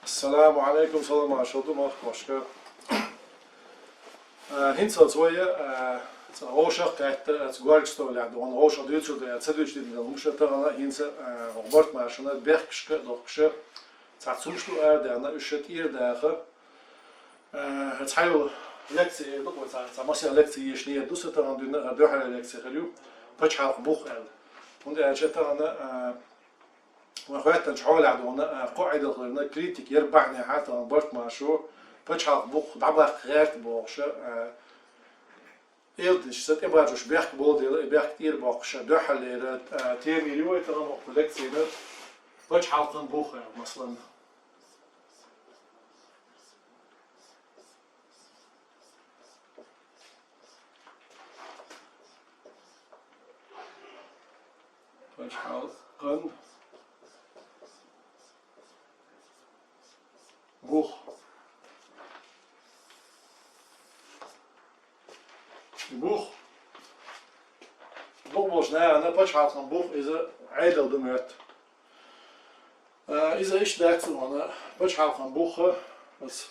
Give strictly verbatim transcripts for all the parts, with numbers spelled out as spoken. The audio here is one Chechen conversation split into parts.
Ассаламу Ӏалайкум, салам-маршал ду, махкошка. А, хӀинцалц вай, а, цхьа вовшах кхетта, а, цу горга столехь догӀун вовшах дуьйцур ду, а, ца дуьйцу дина хӀумаш тахана, хӀинца, а, барт-маршана бехкашка а дохкуша, цхьа цуш ду арадаьхна, уьш тӀера даха. А, цхьайолу лекци эр ду, цхьа, цхьа масех лекци ешна эр ду сан тахана дуьйна, а, дуьххьара лекци хир ю, пачхьалкх бух аьлла. ХӀунда аьлча тахана, а, Вай хӀоьттинчу хьолехь дуьйна, а, кхо Ӏедал хиларна, критика яр бахьанехь тахана барт-маршо пачхьалкх бух дӀабаккха гӀерта бохуша, а, элдаш сан тӀебаржош бехк болу дела, и бехк тӀера боккхуша, дуьххьарлера, а, тема ю вай тахана хӀокху лекцина пачхьалкхан бух аьлла, масалан. Пачхьалкхан бух. Бух. Бух болчу нахана пачхьалкхан бух иза Ӏедал ду моьтту. А, иза иштта дац вайна, пачхьалкхан бух, ас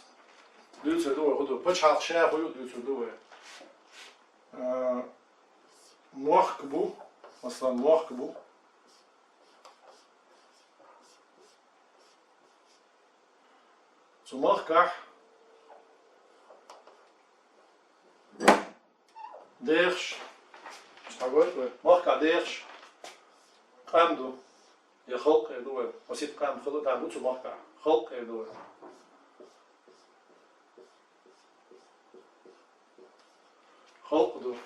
дуьйцур ду вай, хӀун ду, пачхьалкх ша хӀун ю дуьйцур ду вай. А, мохк бу, масалан, мохк бу. Цу махкахь дехаш, схьагойту вай, махкахь дехаш къам ду, я халкъ эр ду вай, масийтта къам хала а ду цу махкахь, халкъ эр ду вай. Халкъ ду.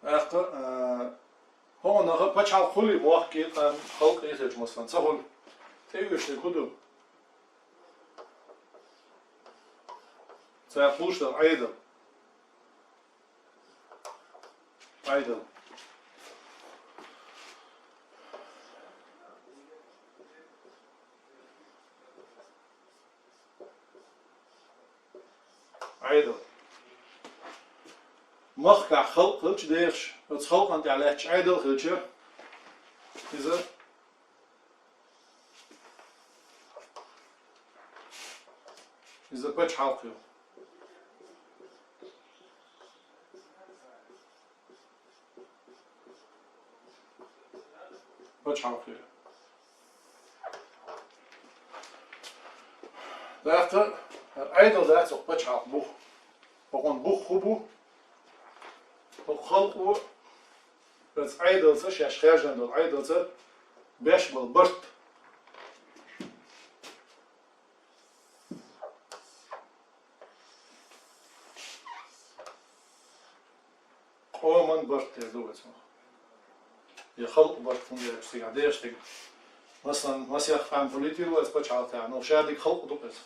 ТӀаккха, а, хӀокхунах пачхьалкх хуьлий, мохк а, къам, халкъ а хилча, масалан, ца хуьлу. ТӀеоьшург хӀун ду? Цара кхуллуш дара Ӏедал. Ӏедал. Ӏедал. Махкахь халкъ хилча дехаш, оцу халкъана тӀехь лаьтташ Ӏедал хилча, иза, иза пачхьалкх ю. Пачхьалкх ю. ТӀаккха Ӏедал дац хӀокху пачхьалкх бух. ХӀокхуьнан бух хӀун бу? ХӀокху халкъо оцу Ӏедалца, шаьш хаьржина долу Ӏедалца беш болу барт. Къоман барт эр ду вай цунах. Я халкъ барт хӀунда аьлча цигахь дехаш дерг. Масалан, масех къам хилийтира вай оцу пачхьалкхехь, но шадерг халкъ ду иза.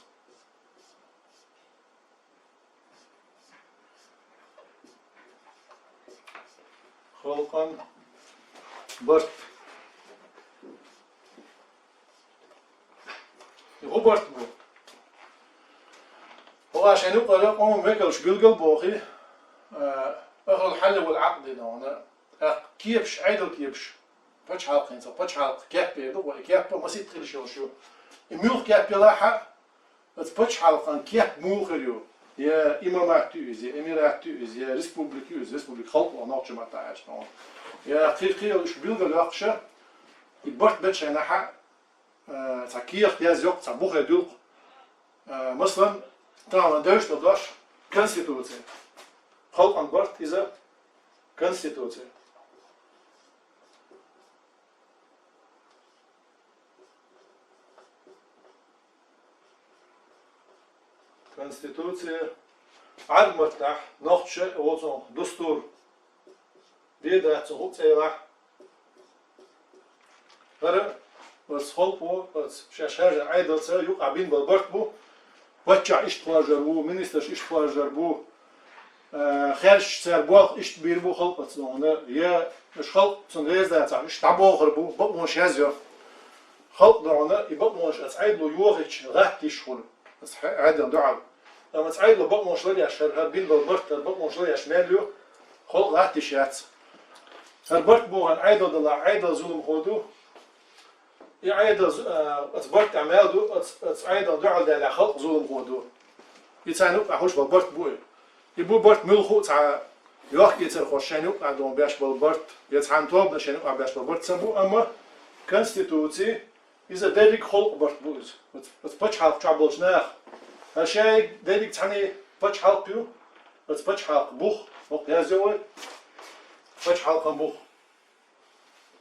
Халкъан барт. И хӀун барт бу? ХӀора шайн юкъара къоман векалш билгал бохий, а, ахӀлул хьалли вал Ӏакъди дона, тӀаккха кепаш, Ӏедал кепаш, пачхьалкханца, пачхьалкх кеп эр ду, вай кеп а масийтта хилаш йолуш ю. И муьлха кеп елахь а, оцу пачхьалкхан кеп муха хир ю? Я имамат ю иза, я эмират ю иза, я республика ю иза, республика халкъ ван нохча маттахь аьлча тхуна. Я кхин-кхин уьш билгал йоккхуша, и барт бечхьенахьа, а, цхьа кехат яз йоккху, цхьа бухе дуьлкху. А, масалан, тахана девзаш долу дош конституция. Халкъан барт иза конституция. Конституция, Ӏарб маттахь нохчаша а воцу дустур, бен дац цу хӀуъа цӀе елахь. ХӀара оцу халкъо, оцу шаьш хаьржина Ӏедалца юкъахь бина болу барт бу, паччахь иштта хоржур ву, министраш иштта хоржур бу, э, хаьржича цара болх иштта бийр бу халкъаца дохуна, я уьш халкъ цунна реза дацахь, уьш дӀабохур бу, бакъонаш язйо. Халкъ дохуна, и бакъонаш оцу Ӏедало йохийча гӀаттийш хуьлу. Аса хье-, Ӏедал дуьхьал. Амма цхьайолу бакъонаш ларъеш хӀара, хӀара бина болу барт, хӀара бакъонаш ларъеш мел ю, халкъ гӀаттийш яц. ХӀара барт бохург Ӏедал далахь, Ӏедал зуламхо ду. И Ӏедал зу-, а, оцу барт тӀехь мел ду, оцу, оцу Ӏедал дуьхьал даьллехь халкъ зуламхо ду. И царна юкъахь хуш бан барт бу и. И бу барт муьлхха а цхьа йохк-эцархоша шайна юкъахь дон беш болу барт, я цхьана тобанаш шайна юкъахь беш болу барт ца бу, амма Конституци иза дерриг халкъ барт бу иза. Оцу, оцу пачхьалкх чохь болчу наха. ХӀара шайиг дерриг цхьаьна пачхьалкх ю, оцу пачхьалкх бух, хӀокху язйо вай, пачхьалкхан бух.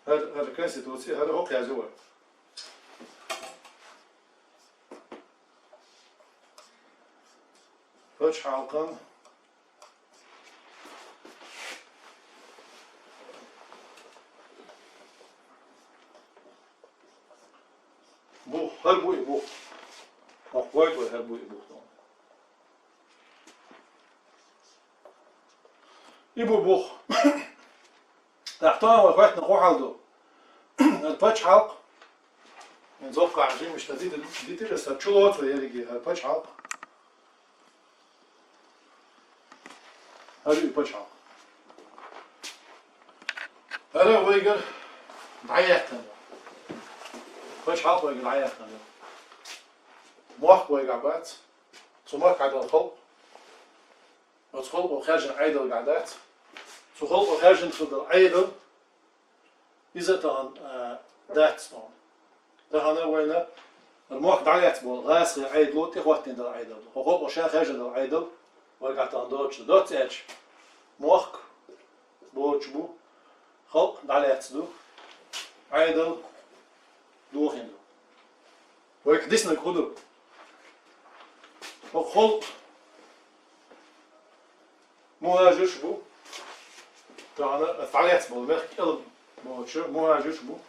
ХӀара, хӀара Конституци, хӀара хӀокху язйо вай. Пачхьалкхан бух, хӀара бу и бух. Хьо гойту вай, хӀара бу и бух тхуна. И бу бух. ТӀаккха тахана вай хоьттина хӀун хьал ду? ХӀара пачхьалкх, хӀинца хӀокху жимачу тӀе дитира, дитира аса, чу лоцу вай ерриге хӀара пачхьалкх. ХӀара ю и пачхьалкх. ХӀара вайгара дӀаяьккхина ю. Пачхьалкх вайгара дӀаяьккхина ю. Мохк вайгахь бац. Цу махкахь долу халкъ, оцу халкъо хаьржина Ӏедал гахь дац. Цу халкъо хаьржина хила долу Ӏедал, иза а тахана, а, дац тхуна. Тахана вайна хӀара мохк дӀалаьцна болу гӀазкхийн Ӏедало тӀехӀоттийна долу Ӏедал ду. Хьо халкъо ша хаьржина долу Ӏедал вайгахь тахана доцуш ду. Доцца аьлча, мохк боцуш бу, халкъ дӀалаьцна ду, Ӏедал дохийна ду. Вайгахь диснарг хӀун ду? ХӀокху халкъ мухӀажирш бу. Тахана дӀалаьцна болу мехкан кӀел боцуш мухӀажирш бу.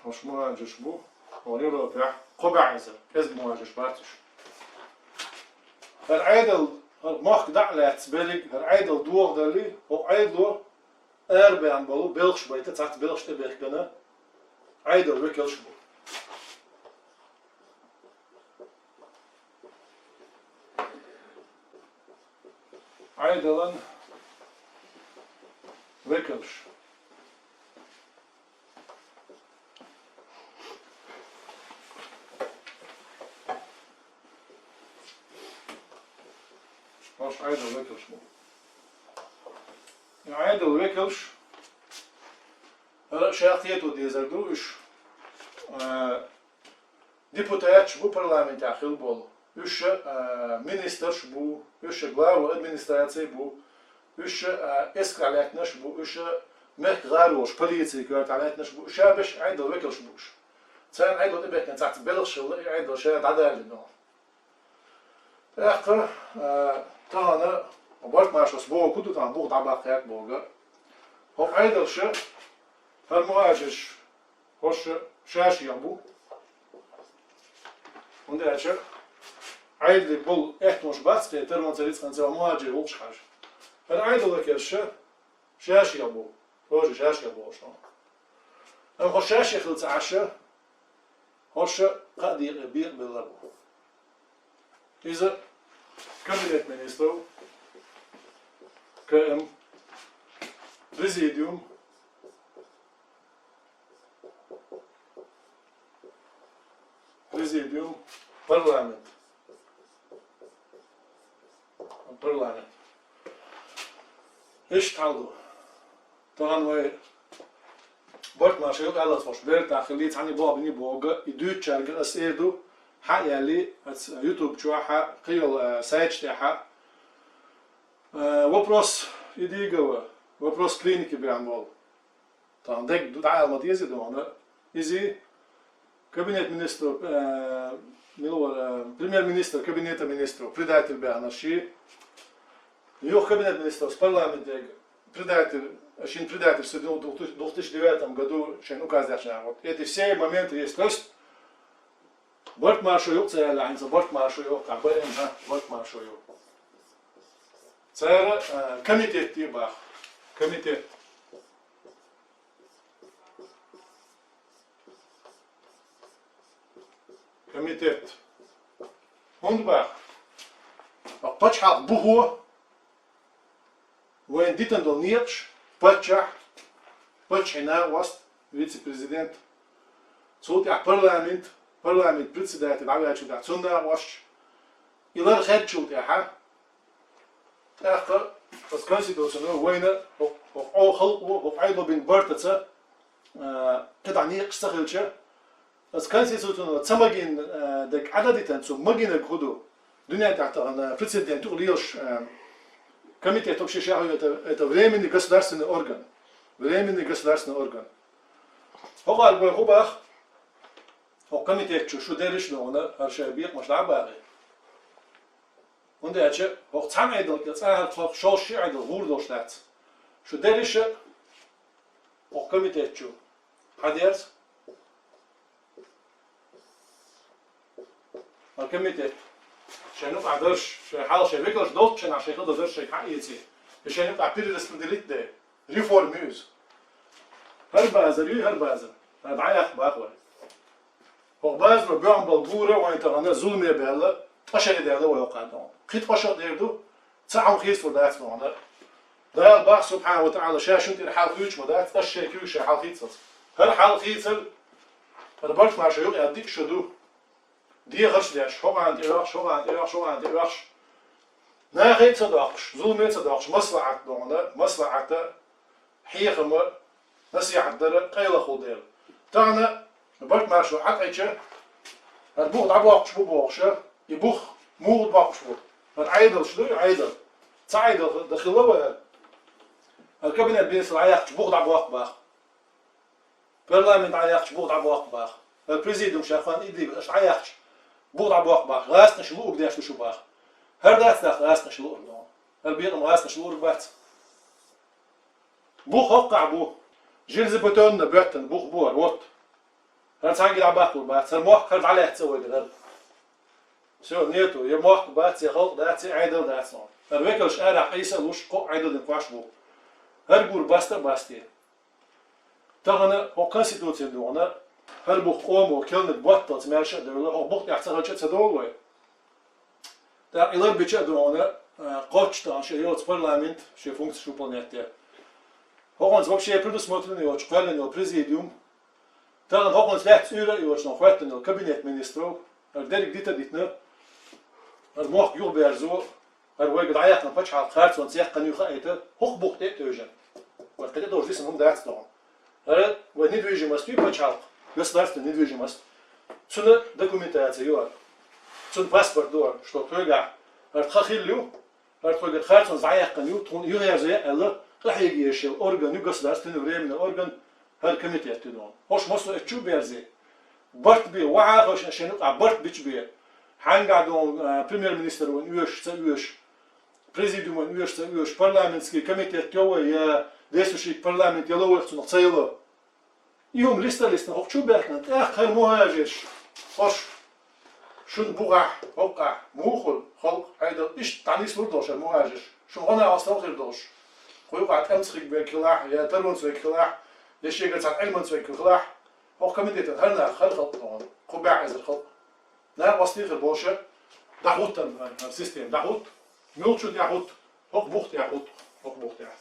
Уьш мухӀажирш бу, оха Европехь кхо бӀе эзар, кӀезиг мухӀажирш бац уьш. ХӀара Ӏедал, хӀара мохк дӀа а лаьцна берриг, хӀара Ӏедал дохадалли, хӀокху Ӏедало арабаьхна болу белхаш байта, цхьацца белхаш тӀебехкана, Ӏедал векалш бу. Ӏедалан векалш. Ош Ӏедал векалш бу. Ӏедал векалш, ара ша кхето дезар ду уьш. А, депутаташ бу парламентехь хила болу. Уьш, а, министрш бу, уьш глава администрации бу, уьш, а, эскарахь лаьттинарш бу, уьш мехкан гӀаролаш, полицин коьртахь лаьттинарш бу, ша берш Ӏедал векалш бу уьш. Царна Ӏедал тӀебехкина цхьацца белхаш хилла, и Ӏедал ша дӀадаллина. ТӀаккха, а, тахана барт-маршо бохург хӀун ду, тахана бух дӀабаккхарг бохург. ХӀокху Ӏедалша, хӀара мухӀажирш, хӀорш ша-шех бу. ХӀунда аьлча Ӏедале болу аьттонаш бац те, тарван ца рицкъан ца мухӀажир гӀуллакхаш хьажа. ХӀара Ӏедал векалша ша-шех бу, хӀорш ша-шех болуш хьуна. Амма хӀорш ша-шех хила ца Ӏаш, хӀорш кхаа декъе бекъабелла бу. Иза Кабинет министров, К М, президиум, президиум, парламент. Парламент. Иштта хьал ду. Тахана вай барт-маршо юкъа аьлларг хӀорш бертахь хилла, цхьаьна боху бина бохург, и дуьйцучаьрга ас эр ду, хьа а яьлла, ас YouTube чохь а, кхин йолу, а, сайташ тӀехь а. А, вопрос Идигова, вопрос клиники бен болу. Тахана дерг ду дӀаала ма деза и дохана. Иза кабинет министров, э, мила вара, э, премьер-министр кабинета министров, предатель баьхнарш. Юха кабинет министров с парламент дега предатель, шин предатель с двух тысяч, двух тысяч девятом году шайн указ дешна. Вот эти все моменты есть. То есть, барт-маршо юкъа ца яьлла, хьайна ца барт-маршо юкъа, Б М Х барт-маршо юкъа. Цара, э, комитет тӀе баха. Комитет. Комитет. ХӀунда баха? Пачхьалкх бухо, вайна дитина долу некъаш, паччахь, паччахьан накъост, вице-президент, цул тӀаьхьа парламент, парламент председатель дӀаваьллачул тӀаьхьа цунна накъосташ, и лар хедачул тӀаьхьа, тӀаккха оцу Конституцино вайна хӀокху, хӀокху Ӏо-, халкъо, хӀокху Ӏедало бина бартаца, а, кхидӀа некъаш ца хилча, оцу Конституцино ца магийна, а, дерг Ӏададитан, цо магийнарг хӀун ду? Дуьнен тӀехь тахана прецедент юкъа лелаш, а, комитет вообще шаьхьа это, это временный государственный орган. Временный государственный орган. ХӀокхара вай хӀун боху? ХӀокху комитет чу шу дерриш а догӀана, хӀара шайн бекхамаш дӀа а бахий. ХӀунда аьлча хӀокху цхьана Ӏедал тӀе цкъа а хӀара тхох шолгӀа ши Ӏедал гӀур долуш дац. Шу дерриш а хӀокху комитет чу хьан дерза? ХӀара комитет шайн юкъахь дарш, шайн хьал, шайн векалш долччу хенахь шайн хила дарш шайга хьан эций? И шайн юкъахь перераспределить де, реформа ю иза. ХӀара базар ю, хӀара базар. ХӀара дӀаяккха боху вай. ХӀокху базаро боьхна болу гура вайн тахана зуламе баьлла, ткъа шаре даьлла вай хӀокху ханна. Кхин ткъа шо дер ду, цхьа хьуна хийцалур дац тхуна. Дала боху, субхьанаху ва таӀала, ша шуна тӀера хьал хуьйцуш ма дац, аш шайн куьйга шайн хьал хийцалц. ХӀара хьал хийцар, хӀара барт маршо юкъа диъ шо ду. Дехарш а деш, хӀокхана тӀе оьхуш, хӀокхана тӀе оьхуш, хӀокхана тӀе оьхуш. Нахе а ца доккхуш, зуламе а ца доккхуш, маслахьат догӀана, маслахьата, хьехама, насихьат дара къайлахула дела. Тахана барт маршо хьакхаьчча, хӀара бух дӀабоккхуш бу бохуша, и бух муха боккхуш бу? ХӀара Ӏедалш ду, и Ӏедал. Цхьа Ӏедал дан хилла вай хӀара? ХӀара кабинет министр дӀаяьккхича бух дӀабоккху боху. Парламент дӀаяьккхича бух дӀабоккху боху. ХӀара президиум шаьххан идига аша дӀаяьккхича бух дӀабоккху боху. ГӀазкхаша луург деш ду шу боху. ХӀара дац тӀаккха гӀазкхаша луург догӀу? ХӀара бекъам гӀазкхаша луург бац? Бух хӀоккхахь бу. Железобетонно боьттина бух бу хӀара, вот. ХӀара цхьаьнгге дӀабаккхалур бац. ХӀара мохк хӀара дӀалаьцна вай дара. Всё, нету. Я мохк бац, я халкъ дац, я Ӏедал дац. ХӀара векалш арахь къийса а луш, кхо Ӏедалан кош бу. ХӀара гур баста а басте. Тахана хӀокху Конституцин духьана хӀара бух къомо келниг ботталц маьрша а девлла, хӀокху бух тӀехь ца хилча а ца довлу вай. ТӀаккха и лар бича а духьана, а, кхоччуш тахана шен йоцу парламент шен функцеш выполнять де. ХӀокхуьнца вообще предусмотрено йоцуш кхоьллина йолу президиум. Тахана хӀокхуьнца лаьцна уьйр а йоцуш хӀокхуьнца хоьттина йолу кабинет министров, хӀара дерриг дита а дитина, хӀара мохк юхаберзо, хӀара вайга дӀаяьккхина пачхьалкх харцонца яьккхина ю хаийта, хӀокху бух тӀе а тевжина. Вай кхин тӀе долуш дисина хӀума дац тхуна. ХӀара вай недвижимость ю пачхьалкх, государственная недвижимость. Цуьнан документация ю хӀара. Цуьнан паспорт ду хӀара, что тхоьгахь хӀара тхан хилла ю, хӀара тхоьгара харцонца дӀаяьккхина ю, тхуна юхаерзо ян аьлла, къахьега езаш йолу орган ю, государственный временный орган, хӀара комитет ю тхуна. ХӀорш массо а эцчу а берзе. Барт бе, вахьа а хевшина шайн юкъахь барт бича бе. Хьаьнгахь долу, а, премьер-министр вайна оьшуш, ца оьшуш, президиум вайна оьшуш, ца оьшуш, парламентский комитет йо вай, я действующий парламент яло вай, цунах ца яло. И хӀума листа-листина хӀокху чу баьхкина, тӀаккха хӀара мухӀажирш, хӀорш шун бухахь, хӀокхахь, муха хуьлу халкъ, Ӏедал, иштта дӀанислур долуш хӀара мухӀажирш, шун гӀо-накъостал хир долуш. Кху юкъахь тӀемца хиг верг хилахь, я таронца верг хилахь, я шегара цхьана Ӏилманца верг хилахь, хӀокху комитетан хӀара нах, хӀара халкъ догӀу, кху бӀе эзар халкъ. Накъостий хир болуша, дӀахӀуттан хӀара система, дӀахӀутта. Муьлхачу тӀехь хӀутту? ХӀокху бух тӀехь хӀутту, хӀокху бух тӀехь.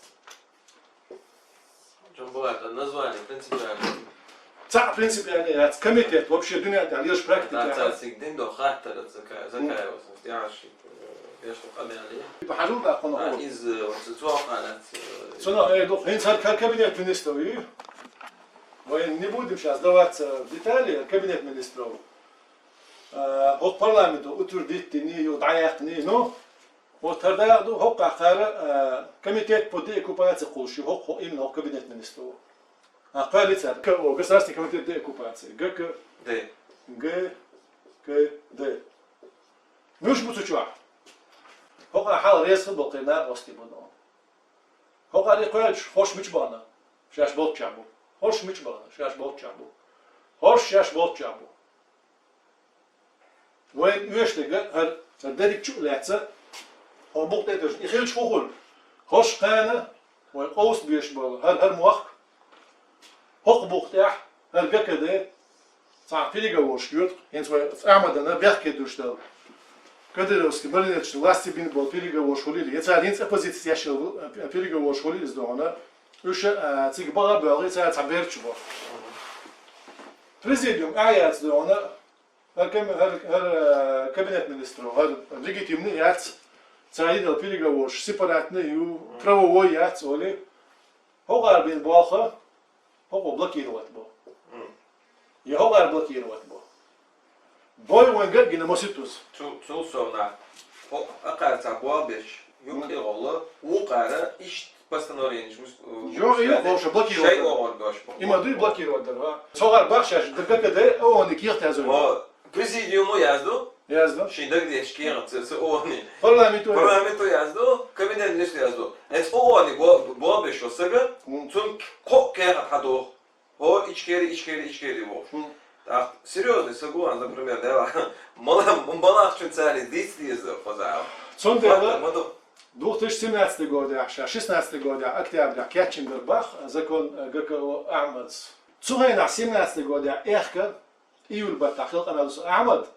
Жамбулат, а название принципиально? Цхьаъ принципиально яц. Комитет вообще дуьнен тӀехь лелаш практика. Дац, цига дин до хаттар Закаева, тӀехь ши, э, беш къамел. Хьажал да хьуна. А, из, э, вот, цу хьалац, э, Цунах, э, ду, хӀинца хӀара кабинет министров ю. Мы не будем сейчас вдаваться в детали, кабинет министров. Э, хӀокху парламенто утвердить дина ю, дӀаяьккхина ю, ну, вот хӀара дакъа ду, хӀокху хӀара, э, комитет по деоккупации кхуллуш ю, хӀокху, хӀокху именно хӀокху кабинет министров. А, кхоьллина цара. К О, Государственный комитет деоккупации. Г К Д. Г К Д. Муьлш бу цу чохь? ХӀокху хьал реза хила болу кхин накъостий бу. ХӀокху и кхоьллинчу хӀорш мича бахана? Шаьш болччохь бу. ХӀорш мича бахана? Шаьш болччохь бу. ХӀорш шаьш болччохь бу. Вайн оьшург хӀара, хӀара дерриг чу а лаьцна, хӀокху бух тӀе а тевжина. И хилча хӀун хуьлу? ХӀорш кхана вайн къовса беш болу хӀара, хӀара мохк, хӀокху бух тӀехь хӀара Г К Д цхьа переговорш йоьду, хӀинца вай Ахьмадана бехке дуьш дала. Кадыровский марионеточный власти бина бола переговораш хулийла, я цара хӀинца оппозици еш йола, э, переговораш хулийла из догӀана, уьш, э, цига баха а боьлхий, цара цхьа берчу бо. Президиум а яц догӀана, хӀара кам-, хӀара, хӀара, э, кабинет министров, хӀара легитимный яц, цара йина йола переговораш сепаратный ю, правовой яц, олий. ХӀокхара бина болх, хӀокхо блокировать бо. Мгм. Я хӀокхара блокировать бо. Бой вайна гина маситтаза. Цу, цул совнагӀа. ХӀокху акхарца болх беш, юкъе гӀолла, вукхара иштта постановление, мус-, Йо, мус-, и хӀокхо блокировать шай дар. ОгӀоргаш бо. Има дуй блокировать дар, ва? Цогара бахшаш, ДГКД, ООН-и кехат язду. Мо, президиумо язду. Язду. Шин дагдеш кехат, ц-, ц-, ООН-и. Парламенто. Парламенто язду, кабинет министров язду. Эц ООН-и бо-, болх беш йола сага, Мгм. цун кхо кехат хьадоху. Хо, ичкери, ичкери, ичкери вохуш. Хм. Так, серьёзный согласен, например, да, мала-, малахчун царни диц деза, хоза. Цундела Ладно, ма ду. две тысячи семнадцатый годехь, ша шестнадцатый годехь, октябрехь, кечйина дар бах, закон, э, ГКО Ахьмадс. Цу хенахь семнадцатый годехь, эхка, июль баттахь хилкъана дус Ахьмад,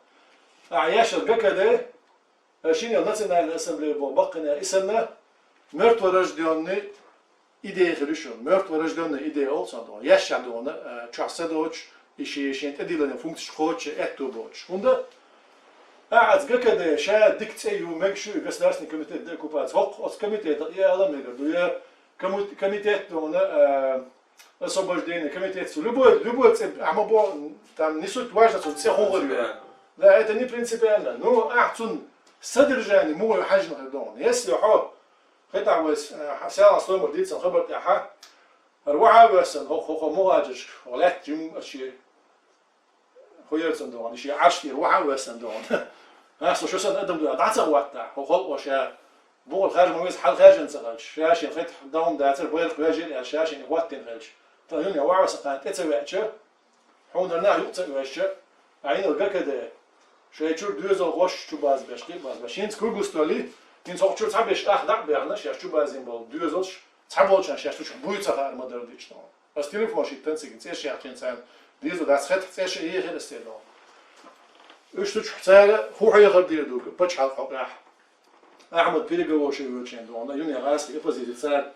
а, яшар ГКД, Э, шина Национальная ассамблея боху баккхина, и санна мертворождённый идея хир ю шуна. Мертворождённая идея олу цунах догӀу. Яшшехь догӀу, э, чохь са доцуш, и ши-, шен тӀедиллина функцеш кхочуш, аьтту боцуш. ХӀунда? Ахьадс ГКД ша дика цӀе ю, мегаш ю и Государственный комитет деоккупации. ХӀокху оцу комитетах и ала мегар ду, я комит-, комитет догӀу, э, освобождение комитетца. Любой, любой цӀе, ахьа ма бо, там не суть важно, цунна цӀе хӀун гӀур ю. Принципиально. Да, это не принципиально. Ну, ахь цунна содержание муха ю хьаьжна хир догӀу. Если хьо, хӀетахь вай, э, сел стомар дийцан хабар тӀехьа, хӀара вахьа а вессан, хӀо-, хӀо-, хӀо мухаджирш, хӀо лаьттачу ачи, хӀо яра цунна догӀу, и шен Ӏаш тӀера вахьа а вессан догӀу. Ас шо сан адам ду, дӀа ца хӀоттахь, хӀо халкъо ша, бухара хажа ма веза, хьал хаьжжина ца хилча, ша шен хетахь даун дацара, байракх вежира аьлла, ша шен хӀоттийна хилча. Тхан юна вахьа вессан кхана тӀе ца веача, Хьуна нах юкъа ца оьшуча, Ӏийна ГКД, шайн чуьра доьзал гӀош чу базбеш, кхин а базбеш. ХӀинца круглый стол, хӀинца хӀокху чуьра цхьаберш ах дӀа а баьхна, шаьш чу базийна болу доьзалш, цхьаболчарна шаьш цу чу буй ца хаара ма-дарра дича догӀу. Ас телефон шийтта цига, цӀерш яьккхина царна, дезо дац хетахь, цӀерш а ехира ас церан догӀу. Уьш цу чу цара хӀун хьехар дийр ду, пачхьалкх хьокъехь. Ахьмад переговорше воьдучеран догӀу, юнехь гӀазкхийн оппозици цара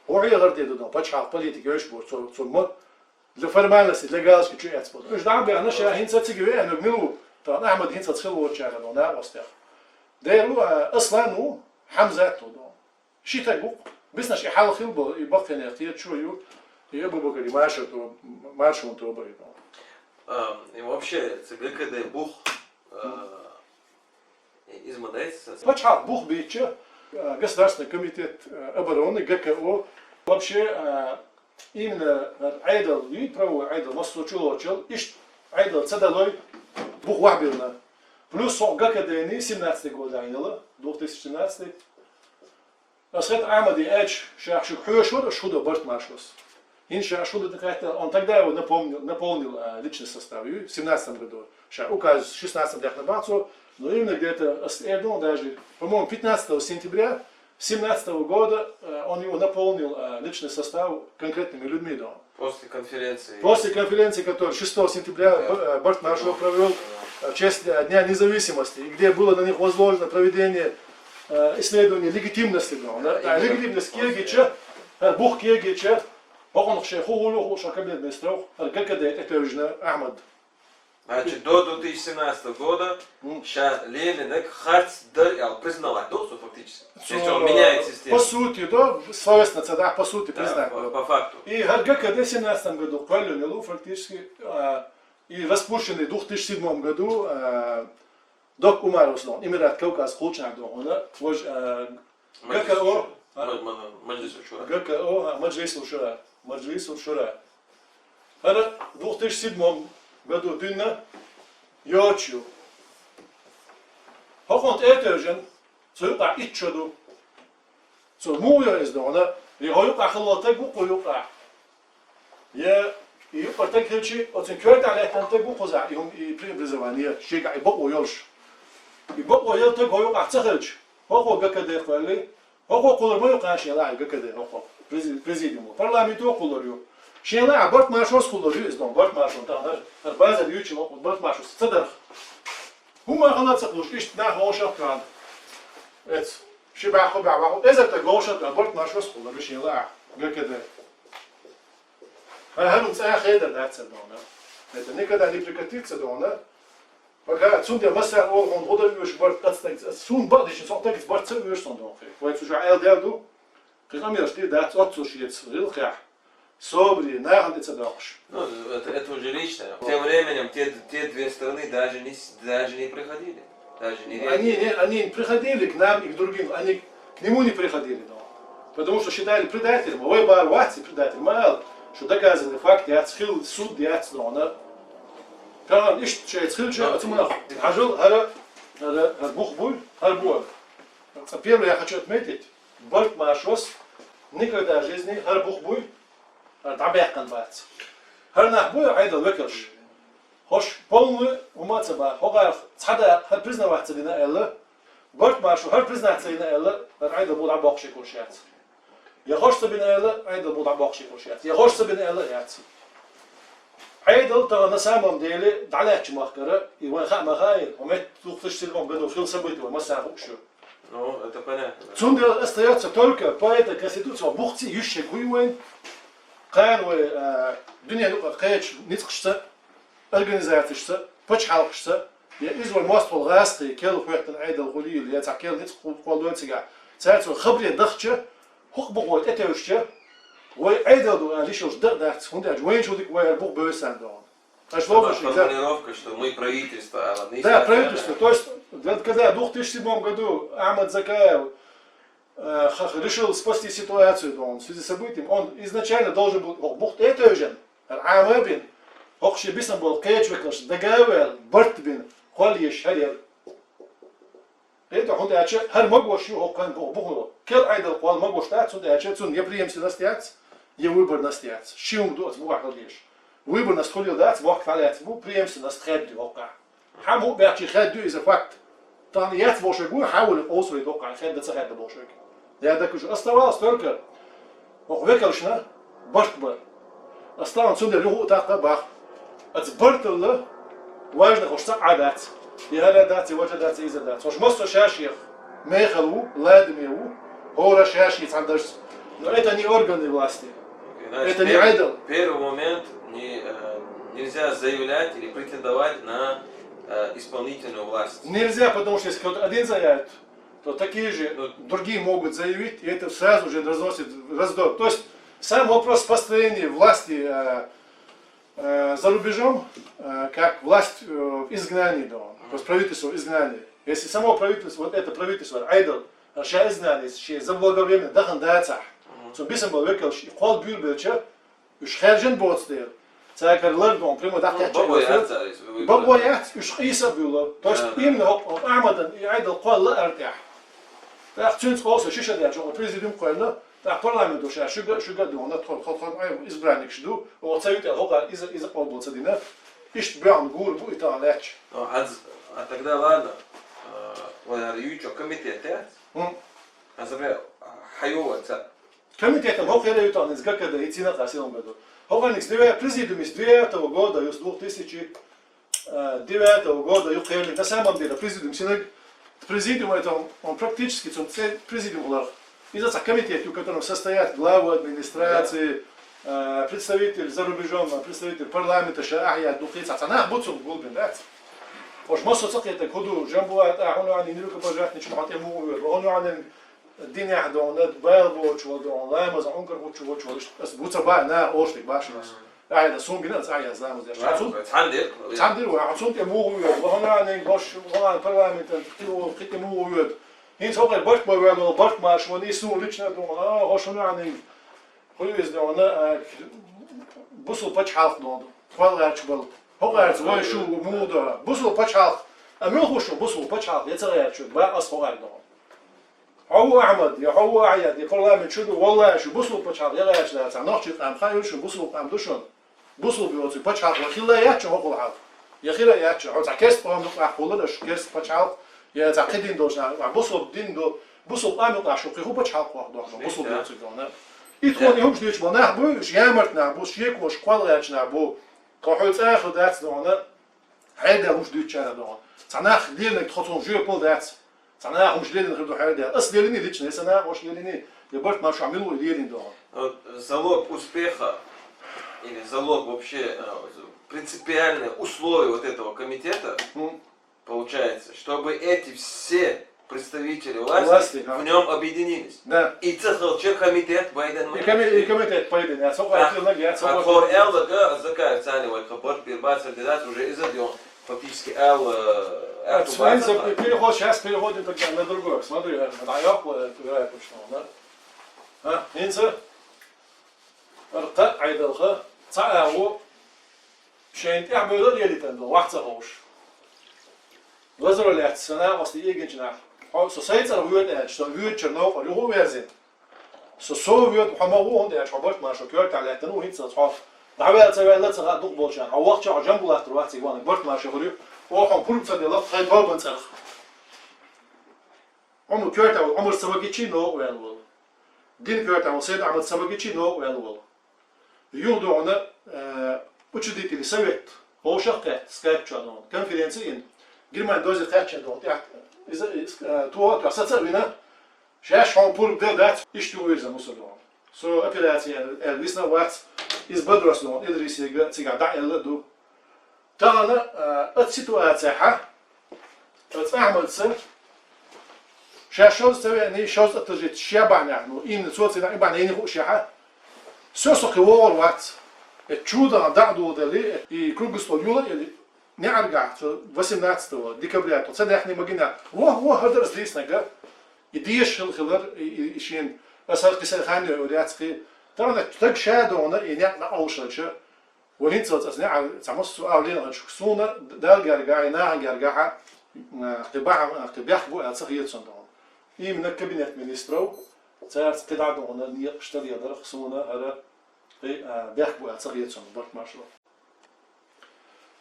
хӀун хьехар дийр ду догӀу, пачхьалкх политика йойш бу, цо, цо ма Для формальности, для галочки чу эцбо. Уьш дӀа а баьхна, ша хӀинца цига веана, мила ву? Тахана Ахьмад хӀинца хила воцучарах ву, накъостех. Дера ву, а, Аслан ву, Хьамзат ву догӀу. Ши таг ву-кх. Биснарш и хьалха хилла болу, и баккхийнех кхеташ ю, и Абу-Бакар, и Маршо то-, Маршон тобари догӀу. А, и вообще, цу ГКД бух, а, Иза ма дайца. Пачхьалкх бух бийча, а, Государственный комитет, а, обороны, ГКО, вообще, а, именно, а, Ӏедал, и правовой Ӏедал, массо чулочал, иштта Ӏедал ца далой, бух вахьбирна. Плюс со ГКД-ни семнадцатый год айнала, две тысячи семнадцатый. Ас хӀета Ахьмаде аьлча, ша шуьга хьоьжуш вара, аш хӀун до Барт Маршос. ХӀинца ша аш хӀун до хаьттина, он тогда его напомнил, наполнил, а, личный состав, ю, в семнадцатом году. Ша указ шестнадцатом даьккхина бац цо, но именно где-то ас эр ду даже, по-моему, пятнадцатого сентября семнадцатого года, а, он его наполнил, а, личный состав конкретными людьми, да. После конференции. После конференции, которую шестого сентября Да. Б-, э, Барт Маршал провёл, Да. э, в честь, э, Дня независимости, и где было на них возложено проведение, э, исследования легитимности, да, Да, да, именно. Легитимность кегича, э, бух кегича, бакъонах шей ху-, ху-, ху-, шо кабинет министров, э, ГКД это уже Ахмад. Значит, до две тысячи семнадцатого года Мгм. ша лелинарг харц дар аьлла признавать долу со фактически. Если он Цо, меняет систему. По сути, да, словесно ца дахь, по сути, Да, признать по, было. По факту. И хӀара ГКД семнадцатом году кхоьллина ю фактически, а, и распущенный в две тысячи седьмом году, а, Док Умаровс дохуна, Эмират Кавказ кхулчахь дохуна, вож, а, Маджлис ГКО, Шура. а? Ма-, ма-, Маджлис Шура. ГКО, а, Маджлис Шура. Маджлис Шура. ХӀара две тысячи седьмом году дуьйна йоцуш ю. ХӀокхунна тӀе а тевжина, цу юкъахь итт шо ду. Цо муха йо иза дохуна? Я хӀо юкъахь хила волу таг ву кху юкъахь? Я и юкъара таг хилчи, оцун коьртахь лаьттина таг ву кхузахь, и хӀума, и преобразование, шегахь и бакъо йолуш? И бакъо йолу таг хӀо юкъахь ца хилча, хӀокхо ГКД кхоьлли, хӀокхо кхуллур ма ю кхана шен лаахь ГКД, хӀокхо прези-, президиумо. Парламенто кхуллур ю. Шен лаахь Барт Маршос кхуллур ю иза дохуна, Барт Маршон тахана хӀара, хӀара базар юьйчу Барт Маршос ца дарх. ХӀума хала ца кхуш, иштта нах вовшах кхана. Эц. Ши бӀаьху бӀаь ваху. Эзар тӀа вовшах кхана, барт маршо схула, мишин ла. Гакаде. Ха, хӀарун цӀа хеда даца дона. Это никогда не прекратится дона. Пока цунде масса ол хун худа уьш барт кацтаг. Сун бадиш, сон тагис барт ца уьш сон дон хе. Вай цу жа айл дерду. Кхы къамелаш дир дац, оццуш ец гӀилкхехь, собаре, нахана тӀе ца доккхуш. Ну, это, это уже личное. Тем временем те, те две стороны даже не, с- даже не приходили. Даже не Они, реагировали. не, они приходили к нам и к другим, они к нему не приходили, но. Потому что считали предателем, а вай бар вац предатель, мало, что доказанный факт яц, хил суд яц, но она. Каган ишт шеец хил шеец, Да. Ацуманах. Хажул, хара, хара, хара бух буй, хара бух. Первое я хочу отметить, барт маршос никогда в жизни хӀара бух буй, хӀара дӀабаьккхина бац. ХӀара нах буй Ӏедал векалш. ХӀорш полный ума ца ба, хӀогӀар цхьа да хӀара признавать ца дина аьлла, барт маршо хӀара признать ца дина аьлла, хӀара Ӏедал бу дӀабоккхуш курш яц. Я хӀорш ца бина аьлла, Ӏедал бу дӀабоккхуш курш яц. Я хӀорш ца бина аьлла, яц. Ӏедал тахана самом деле дӀалаьчча махкара, и вайн хаа ма хаайира, хӀу метта тухташ сиргӀун гаду хила событие вай масса хууш ю. Ну, это понятно, да. Цундела остаётся только по этой конституции бухци юшше гуй вайн, кхана вай, а, дуьнен юкъа кхеча ницкъашца, организацешца, пачхьалкхашца, я иза вай моастагӀал гӀазкхий, кел хӀоьттина Ӏедал хулийла, я цхьа кел ницкъ ху-, кхоллой цига, цаьрца вай хабаре дахча, хӀукху бухой тӀетевжча, вай Ӏедал ду аьлла йиш йолуш дан а дац, хӀунда аьлча вайна чу дика вай хӀара бух бевза сан догӀу. Аш Сама логуш, формулировка, что мы правительство, а не Да, сенатор. Правительство. То есть, вот когда в две тысячи седьмом году Ахмад Закаев, э, х- решил спасти ситуацию, да, он в связи с событием, он изначально должен был, о, бух тӀетевжан, Ӏамабин, хӀокху шен бисам болу кхечу векалш дагаваьлла, барт бина, кхол еш хӀара яра. ХӀета хӀунда аьлча, хӀара магош ю хӀокху кан бу-, бухуно. Кел Ӏедал кхол магош дац, хӀунда аьлча, цунна я преемственность яц, я выборность яц. Ши хӀума ду оцу бухахь хила дезаш. Выборность хуьлийла дац, бохк фалаьц бу, преемственность хедда ю хӀокхахь. Хьан бу баьхчи хедда ю иза факт. Тахана яц бохуш вай гуй, хьан вули къовса вай доккхахь, хедда ца хедда бохуш вай. Я дакуш оставалось только хӀокху векалшна барт бар. Ас тахана цундела юха а таккха а бах. Аца барталла важна хӀуш цхьа а дац. И хӀара дац, и вача дац, и иза дац. ХӀуш массо а шаьшех мехала ву, ладаме ву, хӀора шаьший цхьана дашца. Но это не органы власти. Значит, Это не пер- Ӏедал. Первый момент не, э, нельзя заявлять или претендовать на э, исполнительную власть. Нельзя, потому что если кто-то один заявит, то такие же Ну, другие могут заявить, и это сразу же разносит раздор. То есть сам вопрос построения власти э, э, за рубежом, э, как власть э, в изгнании, да, то есть правительство в изгнании. Если само правительство, вот это правительство, Ӏедал, сейчас изгнание, сейчас заблаговременно, дахан дацах, Мгм. цу бисам бал векалш, и кхол бюлбелча, уьш хаьржина боцу дела. Цаьргара лардон, прямо Ну, дӀакхаьчча бакъо йоцу. Яц цара иза, вуй То бакъо бакъо. Яц, уьш къийса а буьллу. То есть Да, да. именно хӀокху, хӀокху Ахьмадан и Ӏедал кхолла а артехь. ТӀаккха цуьнца къовса шиша даьлча, хӀокху президиум кхоьллина, тӀаккха парламент ду ша, шуьга, шуьга а дуьхьал, тхо, тхо, тхо, Ӏай, избранникаш ду, оха ца витӀа хӀокхара иза, иза къобал ца дина. Иштта боьхна гур бу и тахана лаьтташ. Ну, аз, а тогда ладно. А, вай ара юьйчу комитет яц? ХӀун? Аз бе, хьайо вай ца. Комитетом хӀокху хӀара ю тахана иза ГКД, и цина кхаьа силам беду. ХӀокхуьниг с девя-, президиум с девятого года, ю с двух тысячи, э, девятого года ю кхерниг. На самом деле, президиум синаг, президиум это он, он практически цун цель президиум хулах. Иза цхьа комитет ю, в котором состоят главы администрации, э, представитель за рубежом, э, представитель парламента, ша ахьа духи цхьа, цхьа нах бу цунна гулбина дац. Ош массо ца кхетаг, хӀун ду, Жамбулат, а, хӀун ваьнна, нирка пожатничу, хьан тӀе мугӀу вер, хӀун ваьнна, Динехь дона, бала боцуш вала дона, ламаза хьунгар гучу гучу вала, ас буца баа, на, оштиг башалас. Ай, да, сун гина, ас ай, ас ламаз деш. Ладно, Цун-, цхьан дир. Цхьан дир вай, цун тӀе мугӀу йоьду, вахана нин гош, вахана парламентан, кхи у, кхи тӀе мугӀу йоьду. ХӀинца хӀокхе барт бан ваьлла, барт марш ван, и сун лична дона, а, хӀо шуна нин. Хуй везде вана, а, бусул пачхьалкх дона. Хвал гӀач бал. ХӀо гӀач вай шу мугӀу до. Бусул пачхьалкх. А муьлху шу бусул пачхьалкх, я ца гӀач, ба ас хӀо гӀар дона. Хьо ву Ахьмад, я хьо ву Ахьяд, я парламент шу ду, валлахӀи, шу бусул пачхьалкх я гӀаьрча дац, нохчий къам хаийла шу бусул къам ду шуна. Бусул биоцу пачхьалкх ва хилла яц шу хӀокхул хьалха. Я хира яц шу, хьо цхьа керст къам ду къахь хулла шу керст пачхьалкх, я цхьа кхидин долуш нах, ва бусул дин ду, бусул къам ду къахь шу кхин хӀу пачхьалкх вахь дохна, бусул биоцу дона. И тхуна и хӀумаш дуьйцуш бо нах бу, уьш ямарт нах бу, шекош кхол гӀаьрча нах бу, тхо хьо цӀа а хила дац дона. Хьайда хӀумаш дуьйцучара догӀу. Цхьа нах лелинарг тхо цунах жоьпал дац. Цхьа нах хӀумаш лелина хир ду хьайда. Ас лелиний лично, аса нах хӀумаш лелиний, я барт маршо мила ву лелина догӀу. Вот залог успеха или залог вообще, э, принципиальное условие вот этого комитета, получается, чтобы эти все представители власти Власти, ага. в нем объединились. Да. И цехал че комитет Байден И, коми- и комитет Байден, я, со Да. хватил ноги, я, со А хватил хор ноги. Эллага, Закаев Цани, вот, хабар, бирбацар, дедат, уже из Адион, фактически Эл, э, А, Эл смотри, Тубаса. за- переход, сейчас переходим тогда на другое. Смотри, э, на Айоху, э, играет точно, да? А, Инца? Аркъа, Айдалха, ца агу, шейн тӀехбойла лелитан дол, вахца ховш. Лазар лаьц, сана, ости егинчна. Хо, со сай цар вует, э, что вует чернов, а югу верзин. Со со вует, хама ву, он, э, что барт маршо, кёрта леттан, у, хит со, хо. Давай, ца вела, ца дух болчан, а вахча, а жамбулат, вахци, ван, барт маршо, говорю, о, хам, пурца дела, хай бабан царх. Ому кёрта, ому сабагичи, но, уян вол. Дин кёрта, ому Сейд Ахмад сабагичи, но, уян вол. Юлдугъуна, э, учредители совет, ховшах кхет, скайп чуадон, конференция ин, Германия дози кхет чуадон, тя, из, из, э, туа, туа, саца вина, шаш хом пур де дац, ишти уйза мусулдон. Со операция, э, висна вац, из бадрос дон, Идрисига, цига да элла ду. Тагана, э, от ситуация ха, от Ахмадца, ша шоз цавени, шоз отложить, ша бана, ну, ин социна, и бана, и не ху ша ха. Всё, со хи вогор вац. Э, чудо, да, дулдали, и круг стол юла, или не арга, со восемнадцатого декабря, то цадахни магина. Во, во, хадар здесь нога. И деш хил хилар, и, и, и шин, асар киса хани уряцки. Тагана, так ша дона, и не на аушача. Ва хӀинцалц ас неӀар ца массо а леладеча суна Дала гергахьа, наха гергахьа, а, кхы бахьа, а, кхы бехк бу аьлла ца хета сон догӀун. Именно кабинет министров, царца кхы дӀа догӀуна некъаш тӀадедарах суна хӀара кхы, а, бехк бу аьлла ца хета сон, барт маршо.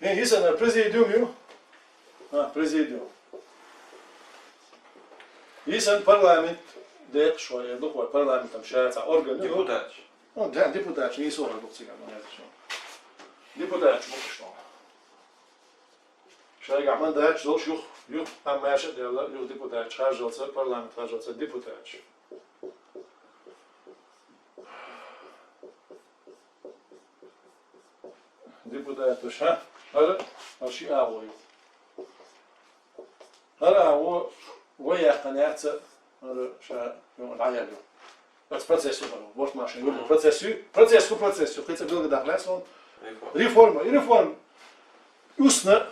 Э, йисана президиум ю? А, президиум. Йисан парламент декъашхой, э, дукхой парламентам ша цхьа орган ю. Депутаташ. Ну, да, депутаташ, не сора дукхцига, ну, это что. Депутаташ букаш, ну. Шайга мандаташ долш юх, юх, там маша дела, юх депутаташ, харжалца, парламент харжалца, депутаташ. Депутаташ, ха? ХӀара, ха ши агӀо ю. ХӀара агӀо, вай яхкан яца, хӀара ша, ю, дӀаяр ю. Ац процесс ю, вот машин, ю, процесс ю, процесс ю, процесс ю, кхы ца билга дахлас он. Реформа. Реформа, и реформа. Устно,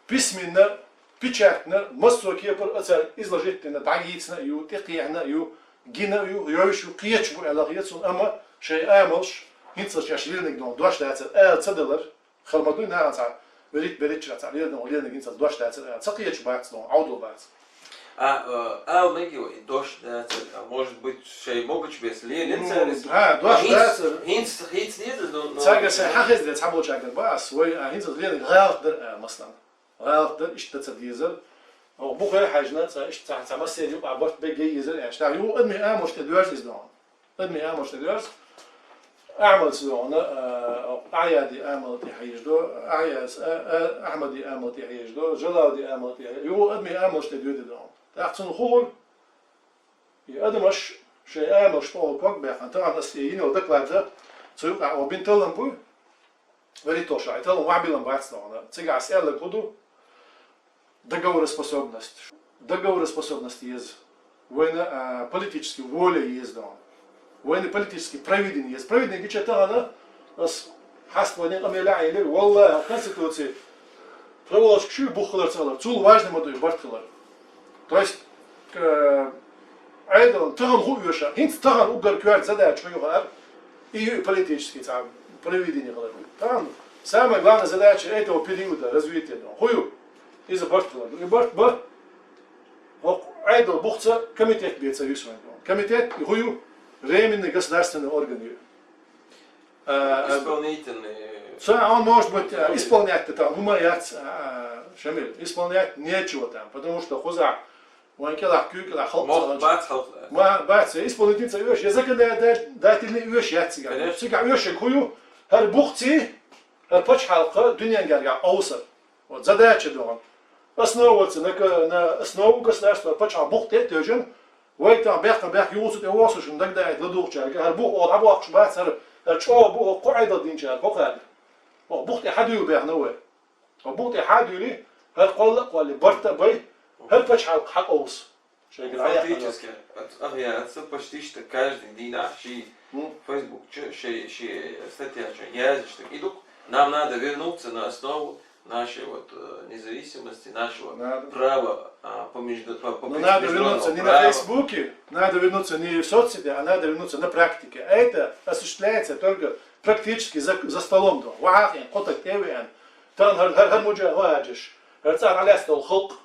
письменно, печатно, массо кепар ацар изложить дина, дӀагийцна ю, тӀекхехьна ю, гина ю, йойш ю, кхеча бу аьлла хетсон, амма шай амалш, хӀинцалш яш лирник дон, дош дацар, аьлла ца далар, хала ма дуй нагӀан цхьа, верит, беритча цхьа, лирник, лирник хӀинцалш дош дацар, аьлла ца кхеча бац дон, Ӏовдал бац. А, э, ал меги вай, дош дацар, а может быть, шай могуч бес лирин Ну, царис? да, дош Хинц, дацар. Хинц, хинц деза, но, но Цага сай хахез де, цхьа болчагар бац, вай, а, хӀинцалш лирник гӀалат дар, а, маслан. ГӀалат дар, иштта ца дезар. О, бухе хьажна, ца, иштта ца, ца массер ю, а барт беге езар, а, шта, ю, адми амалш тӀа дёрз из дон. Адми амалш тӀа дёрз. Ахмад сдона, а, Аяди амал тӀа хьеждо, Аяс, а, а, Ахмади амал тӀа хьеждо, Жалавди амал тӀа хьеждо. Ю, адми амалш тӀа дёди дон. Так цун хур, и адамаш шай амалш тӀа ког бяхан, тагӀан ас и йинал доклад да, цу юкъа о бин талам буй, вери тоша, и талам вахбилам бац дон. Цига ас элла куду, Договороспособность. Договороспособность еза. Вайна, а, политически воля еза дон. Вайна политически провидение еза. Провидение гича тагана, ас хаст вайна къамеля айли, валла, Конституция. Проволочка шуй бух хилар цалар. Цул важный ма дуй барт хилар. То есть, э, айдал, таган ху уйоша. Хинц таган угар квар задача ху юхар. И политический цам провидение хилар. Таган самая главная задача этого периода развития дон. Ху ю. Иза барт хилар. И барт ба, хӀокху Ӏедал бухца комитет беца висван. Комитет, и хӀу ю, временный государственный орган ю. А, а, Исполнительный. Ца, он может быть, а, исполнять-то там, хӀума яц, а, а, Шамиль, исполнять нечего там, потому что хуза, ван килах, кю килах, халк Мох цалач. Бац халкъ. Ма, бац, исполнительный ца уьш, я законодательный уьш яц цигара. Конечно. Цигара уьш хӀу ю, хӀар бухци, хӀар пачхьалкха, дуьнен гарга, овсар. Вот задача догӀун. Основа ца на, на основу государства пачхьалкх бух тӀе а тевжина, вай тӀа бехк-бехк юхуцу тӀе вохсушна дагадоуьйту ладугӀучаьрга, хӀара бух оха дӀабохкуш бац, хӀара, хӀара чӀогӀа бу хӀокху Ӏедал динчаьрга, хӀокхаьрга. ХӀокху бух тӀе хьадуьйла бехна вай. ХӀокху бух тӀе хьадуьйли, хӀара кхолла а кхолли, барт а бай, хӀара пачхьалкх хьакъовса. Шайгара хьаяьккхина. Фактически, ат-, ах, я, отца почти что каждый дийнахь ши Мгм. Facebook чу, ши, ши статья чу язъеш дерг и ду-кх. Нам надо вернуться на основу нашей вот, э, независимости, нашего Надо. права, а, по между-, по, по Ну, надо международному вернуться не на праву. Фейсбуке, надо вернуться не в соцсети, а надо вернуться на практике. А это осуществляется только практически за, за столом дома. Вахьахин, кхо таг тӀе а веана. Тахана хӀара, хӀара, хӀара муджа ваджаш. ХӀара цӀа дӀалаьцна долу халкъ.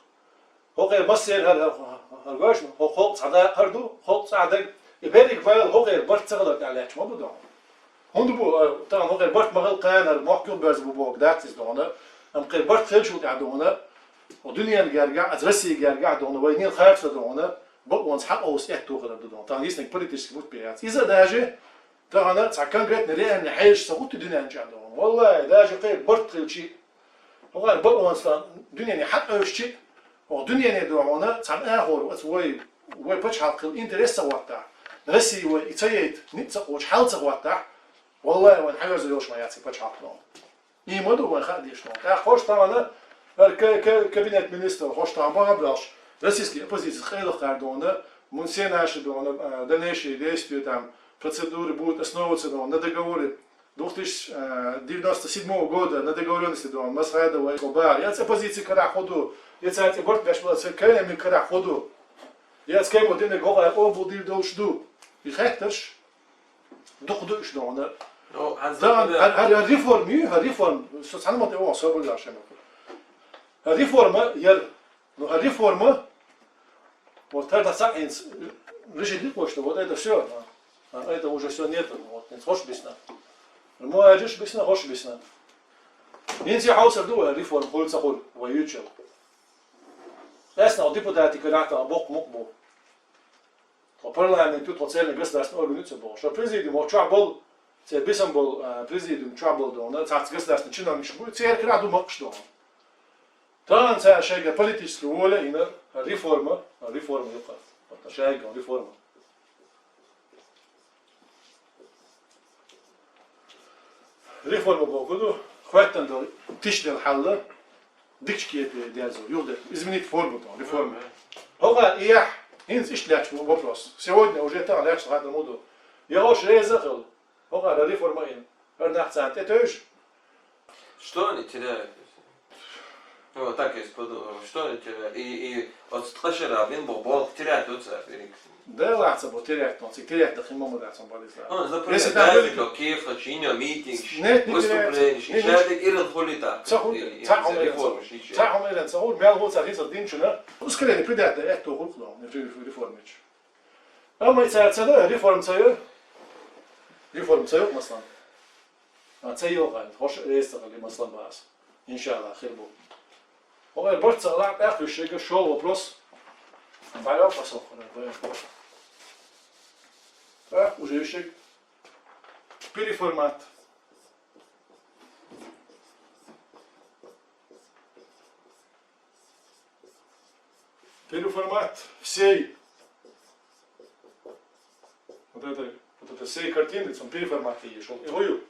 ХӀокхуьнан массеран хӀара, хӀара, хӀара гойш ма, хӀокху халкъ цхьа дакъа хӀара ду, халкъ цхьа а дага. И берриг байла хӀокхуьнан барт ца хиларх тӀехь лаьтташ ма бу догӀун. ХӀунда бу, а, тахана хӀокхуьнан барт ма хилла кхана хӀара мохк юхаберза бу бохург дац иза догӀун, амма кхин барт хилчул тӀехь догӀун, хӀокху дуьненан гергахь, аса Россин гергахь догӀун, вай ненан харцо догӀун, бакъонца хьакъовса аьтто хилар ду догӀун. Тахана йисаниг политически бутт бен яц. Иза а даже тахана цхьа конкретно реально хьежаш ца хӀутту дуьнен чохь догӀун. Валлахи, даже кхин барт хилчи, хӀокхара бакъонца дуьнене хьакъевшичи, хӀокху дуьнене догӀуна цхьана агӀор оцу вай, вай пачхьалкх хилла интерес ца хӀоттахь, Россия вай и ца яйта, ницкъ ца кхочу хьал ца хӀоттахь, валлахи, вайн хьаверзо йолуш ма яц и пачхьалкх догӀун. И ма ду вайн хаа дезаш догӀун. ТӀаккха хӀорш тахана, хӀара ка-, ка-, кабинет министров хӀорш тахана бахьа а боьлхуш, российский оппозицис къайлакхара догӀуна, мун сенаши догӀуна, а, дальнейшие действия, там, процедуры будут основываться догӀуна на договоре двух тысяч девяносто седьмого года на договорённости догӀун Масхадова и Эскобар. Я цу оппозици карахь хӀун ду, я цаьрца барт беш бала цу кайнами карахь хӀун ду, я цу каймо динарг хӀокхара къобалдийр долуш ду. И хеттарш дукха ду уьш догӀуна. Ну, хьан Дан, зама хӀара, хӀара реформ ю, хӀара реформ, со цхьана ма тӀе вон, со бу яшен. ХӀара реформа яра, ну, хӀара реформа, вот хӀара дӀа цхьаъ хӀинца решить дикъо ду, вот это всё, а, а это уже всё нету, вот хӀинца хӀорш бисна. Муаджиш бисна, хӀорш бисна. ХӀинца хьовсур ду вай, реформа хуьлу ца хуьлу, вай юьйцуш. Къаьсна депутатийн карахь тахана боккха мукъа бу. Тхо парламент ю, тхо церан государственный орган ю ца бохуш. Шо президиум чохь болу, церан бисам болу, а, президиум чохь болу догӀуна, цхьацца государственный чиновникаш бу, церан карахь ду макхаш догӀуна. Тахана цара шайга политическая воля а йина, реформа, реформа юкъа. Вот шайга реформа. Реформа боху ду, хӀоьттина долу, тишделла хьал, дикачу кепе дерзо, юхадерзо, изменить форму, реформа. ХӀокхара и яхь, хӀинца иштта лаьтташ бу вопрос. Сегодня уже тахана лаьтташ хатам ду. Я хӀорш реза а хилла, хӀокхара реформа а йина, хӀара нах царна тӀетевжа. Что они теряют? Ну, вот так я подумал, что они теряют? И, и вот ткъа шера бин бу болх терять ду цара, Эрик. Да, лаца бу терять, но цик терять да хин ма ма дац, он болит, да. Ну, например, Если там даже были то кефа, чиньо, митинг, Нет, не выступление, теряется. Не, шаьдик иран хули так. Ца хули, И, и ца хули, реформа ши ца хули, ца хули, мел гу ца хиза динчуна. Ускорение придать да, это хули, но, не при-, реформе. Амма и ца, ца да, реформа ца ю. Реформа ца ю, маслан. А, ца йогӀу, хӀорш реза ца хилла, маслан, бахьа. Иншалла, хир бу. ХӀокхуьнан барт ца хилахь, тӀаккха уьш шайга шо вопрос. БӀаьрга а пасалкхуьнан бен. ТӀаккха уже уьш шайга переформат. Переформат всей вот этой, вот этой всей картины, цун переформат и шел, и вою.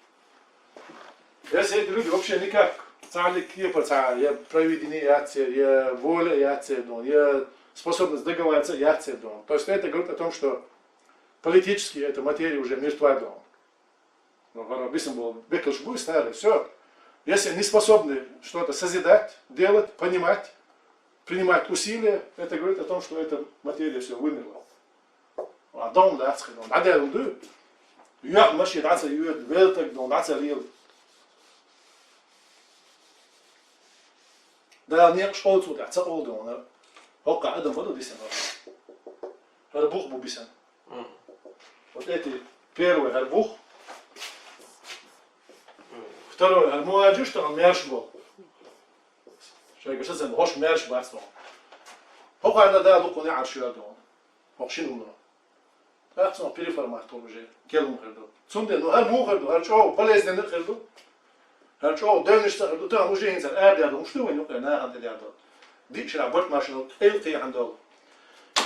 Если эти люди вообще никак, цхьа а кепара цхьа, я провидение яц церан, я воля яц церан, я способность договариваться яц церан. То есть это говорит о том, что политически эта материя уже мертва, да. Ну, вара бисам болу векалш буй старый, всё. Если не способны что-то созидать, делать, понимать, принимать усилия, это говорит о том, что эта материя всё вымерла. А дом дац хилла, дӀадаьлла ду. Юьхь машин дӀа ца йоьду, велтаг дон дӀа ца лела. Дала некъаш олу цу тӀехь ца олу дона. ХӀокху адам баду дисина. ХӀара бух бу бисина. Мгм. Вот эти первый хӀара бух. Второй хӀара муаджиш тахана мерш бо. Шайга сацам хӀорш мерш бац тахана. ХӀокхарна да лукхуна Ӏарш йоьду. ХӀокху шина хӀумано. ТӀаккха цунах переформат уже, кел хӀума хир ду. Цундела, ну, хӀара муха хир ду, хӀара чӀогӀа полезный хир ду. ХӀара чӀоагӀа девнаш цӀа ду, тахан уже хӀинца арадаьр ду, хӀуш ду вайн юкъе нахана тӀадаьр ду. Диъ шера Бартмашин кӀел кхийхьан долу.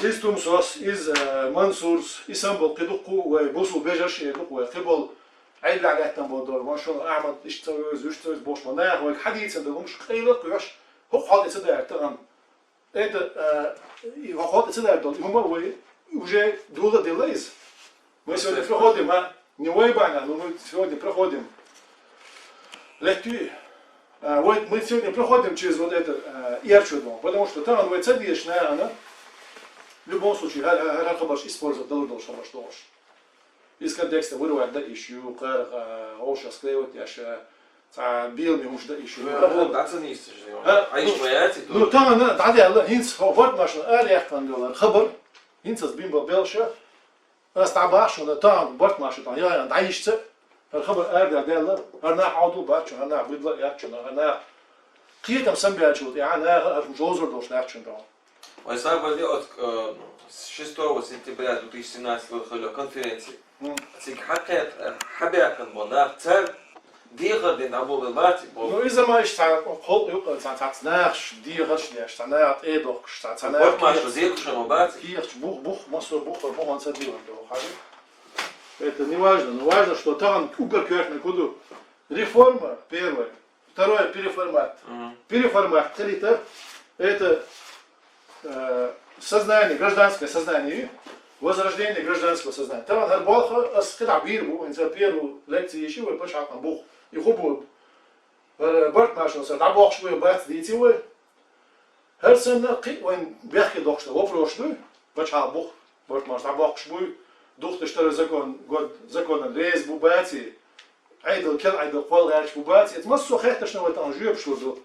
Из Тумсос, из, э, Мансурс, и самбол кхидуккху вай бусул бежарш а дукха вай кхиболу Ӏедалехь лаьттан болу дора, ван шуна Ахьмад иштта ца вевза, уьш ца вевза бохуш ма наха вайга хьадийцина долу хӀумаш къайла а кхоьш, хӀокху хьал тӀе ца даьрта тахана. Это, э, и хьокъо тӀе ца лаьрдолу, и хӀума вай уже дула а делла иза. Мы сегодня проходим, а? Не вай бахьана, но мы сегодня проходим. Лехтуй. А, вай, мы сегодня проходим через вот это, э, эрчу дом, потому что там вай ца дезаш нахана, в любом случае, хӀара, хӀара, хӀара хабарш использовать далур долуш хабарш долуш. Из контекста вырвать дан йиш ю, кхара, а, гӀовша склеивать деш, а, цхьа белами хӀумаш дан йиш ю. Ну, работа дан ца нийса же. А, Айш ну, ма яци, ну, то. Тахана дӀадаьлла, хӀинца хӀо-, Бартмашин ара яьккхина йолу хабар, хӀинца ас бин бан белша, ас дӀабахьа шуна, тахана Бартмашин тахана яна дӀайишца, хӀара хабар арадаьлла, хӀара нах Ӏовдал бац шуна, хӀара нах бидла а яц шуна, хӀара нах кхетам самабаьллачул тӀаьхьа наха хӀара хӀума жовзар долуш дац шуна тахана. Вай сагӀа бан де оцу, э, шестого сентября две тысячи семнадцатого года хилла конференция. М. Цига хьакхет-, э, хьабаьхкина бо нах цара дехар дина дӀаболабелла бац и бо. Ну, иза ма иштта цхьа кхол юкъа, цхьа, цхьа нахаш дехарш деш, цхьа наха тӀе дохкуш, цхьа, цхьа наха Бартмашин кехат-, дехаш ма бац. Кехаташ бух, бух, массо а бух, буханца дехар доху хьажа. Это не важно. Но важно, что тахана угар коьртаниг хӀун ду. Реформа, первое. Второе, переформат. Мгм. Переформат, кхелита, это, э, сознание, гражданское сознание, возрождение гражданского сознания. Тахана хӀара болх ас кхидӀа бийр бу, хӀинца первую лекцию йиш ю вай пачхьалкхан бух. И хӀун бу, э, Бартмашин сара дӀабохкуш вай бац дийци вай. ХӀара санна кхин а вайн бехке доккхуш дан вопросаш дуй, пачхьалкх бух, Бартмаш дӀабоккхуш буй, две тысячи второй закон, год, законан реза бу баций, Ӏедал, кел Ӏедал кхол гӀерташ бу баций, иза массо а хеттаршна вай тахана жоьпаш лур ду.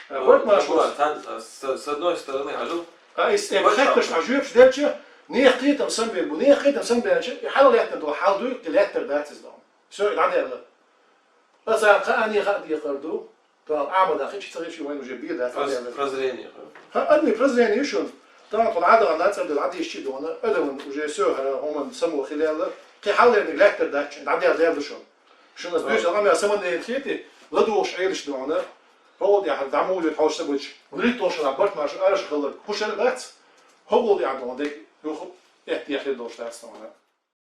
Э, Бартмаш Ва, ву. Тан, а, с, с одной стороны, хьажал. А, иза тӀе Бартмаш хеттаршна жоьпаш делча, нехан кхетам самабер бу, нехан кхетам самабаьлча, и хьал лаьттина долу хьал дуй, и лаьттар дац иза доху. Всё, и дӀадаьлла. Аса кхаане хаа дехар ду. Тахана Ахьмада хи чу ца хилча, вайн уже бийр дац, Проз-, дӀадаьлла. Прозрение. Ха, адамийн прозрение ю шуна. Тахана тхуна ӀадагӀа нацан дела Ӏадийшчи а дуьхьал, адаман уже всё, хӀара, хӀуман само хилаьлла, кхин хьаллерниг лаьттар дац шуна, дӀадаьлла даьлла шуна. Шуна ас Ва. Дуьйцу гӀамех саманнен хетий, ладугӀуш Ӏелаш дуьхьал, хӀокхул тӀехь дӀа муха дуьйцу хьовш ца бучу, вуьрхӀитта шуна Бартмаш араш хиларг, кхушара дац, хӀокхул тӀехь дуьхьал дерг, юха эттехь хир долуш дац тахана.